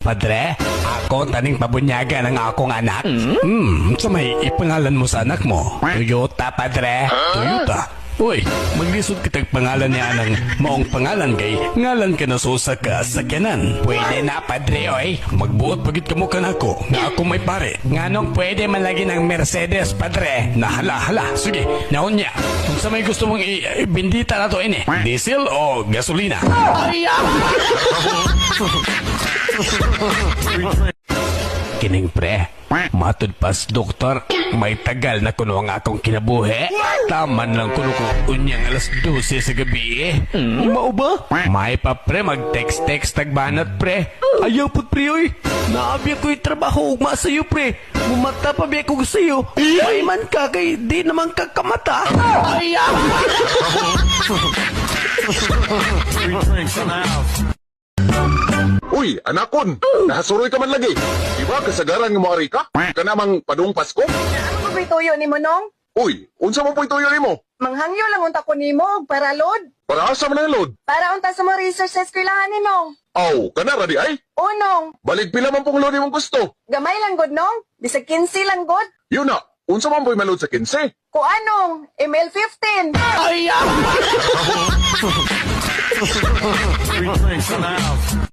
Padre, ako taning pabunyaga ng akong anak. Sa may ipangalan mo sa anak mo? Toyota, padre. Toyota. Uy, maglisod kitag pangalan niya ng maong pangalan kay ngalan ka na susa ka sakyanan. Pwede na, padre, oy. Magbuot pagit kamo kanako nga ako may pare. Nganong pwede man lagi ng Mercedes, padre. Nahala, hala. Sige, naon niya. Kung sa may gusto mong ibindita na to ini, diesel o gasolina? Kining pre, matud pas doktor, may tagal na kuno ang akong kinabuhi. Taman lang kuno ko unyang alas 12 sa gabi eh. Mao ba? May pa pre, mag-text-text tagbanat pre. Ayaw pud pre oy. Naabi ko'y trabaho ugma sa'yo pre. Mumata pa biya ko sa'yo. May man ka kay di naman ka kamata. Ayaw! Uy, anakon, nahasuroy ka man lagi. Di ba kasagaran nga moari ka? Kanamang padung Pasko? Ano ba tuyo ni Monong? Uy, unsa mo po'y tuyo nimo? Manghangyo lang unta ko nimo og para load. Para asa man ang load? Para unta sa mga research sa eskwelahan ni Nong. Aw, kana ra di ay. Unong, Balig pila man pong load imong gusto. Gamay lang gud nong, bisag 15 lang gud. Yun na, unsa man po'y malod sa 15? Kuanong, ML15. Ayaw! Three drinks in the house.